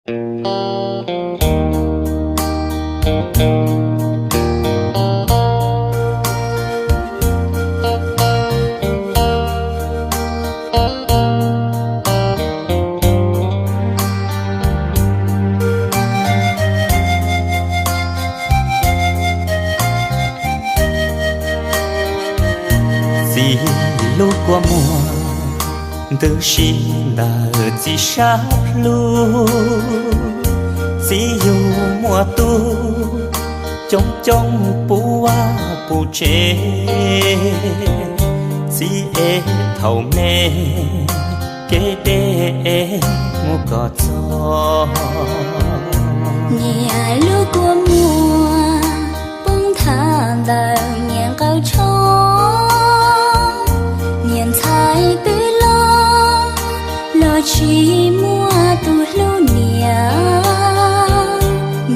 Txiv lub kua muag ntws si ntawm txiv sab plhu, txiv yug muaj tub coob coob puv vaj puv tsev, txiv ev thaum me kev deb mus kom txog. Niam lub kua muag poob nthav ntawm niam nqawv tsho, niam ntxhais twb loj los tsis muaj tus hlub niam,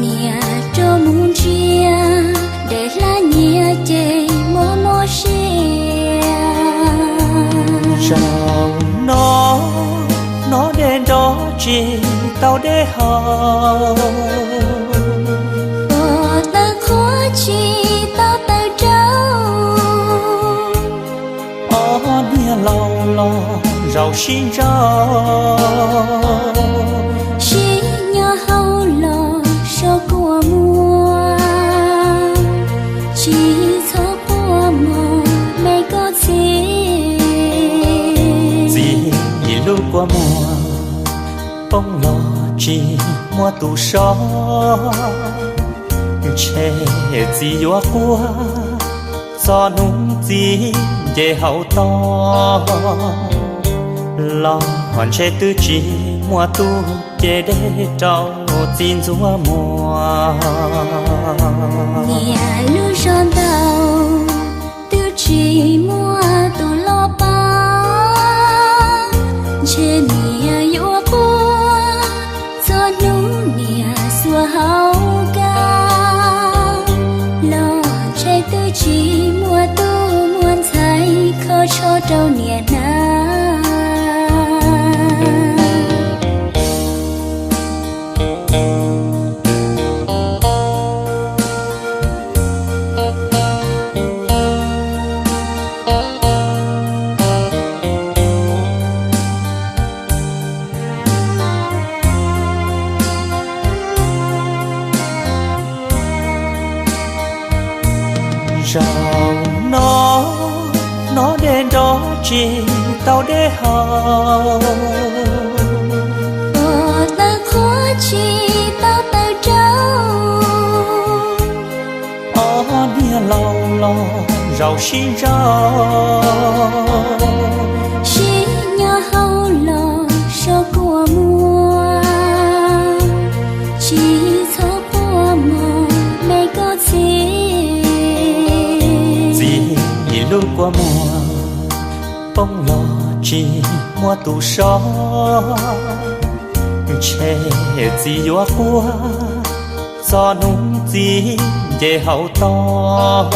niam rov mus ntsia daim hlab nyiaj ces mob mob siab. Zaum no hnov dej nrov tsis tau dej haus, pos tawv qhuav tsis tau tawv rau, ob niag laus los zaum sib ntsauj, sib nyob hauv los so kua muag, tsis txhob quaj mog me koj txiv. Txiv lub kua muag poob los tsis muaj tus so, ntshe txiv yuav quaj txog hnub txiv nce hauv toj, los ntshe twb tsis muaj tub ce dej rau txiv ntxuav muag. Niam lub zos ntau twb tsis muaj tus los pab, ntshe niam yuav quaj txog hnub niam xuas hauv kab, los ntshe twb tsis muaj tub muaj ntxhais kho tsho rau niam hnav. Zaum no hnov dej nrov tsis tau dej haus, pos tawv qhuav tsis tau tawv rau, ob niag laus los zaum sib ntsauj, sib nyob hauv los so kua muag, tsis txhob quaj mog me koj txiv. Txiv lub kua muag poob los tsis muaj tus so, ntshe txiv yuav quaj txog hnub txiv nce hauv toj,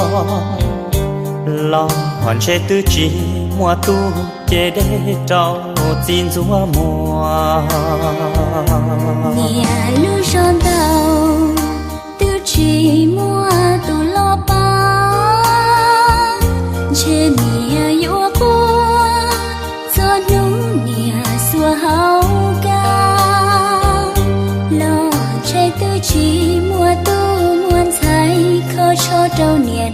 los ntshe twb tsis muaj tub ce dej rau txiv ntxuav muag. Niam lub zos ntau twb tsis muaj tus los pab, ntshe niam yuav quaj txog hnub niam xuas hauv kab, los ntshe twb tsis muaj tub muaj ntxhais kho tsho rau niam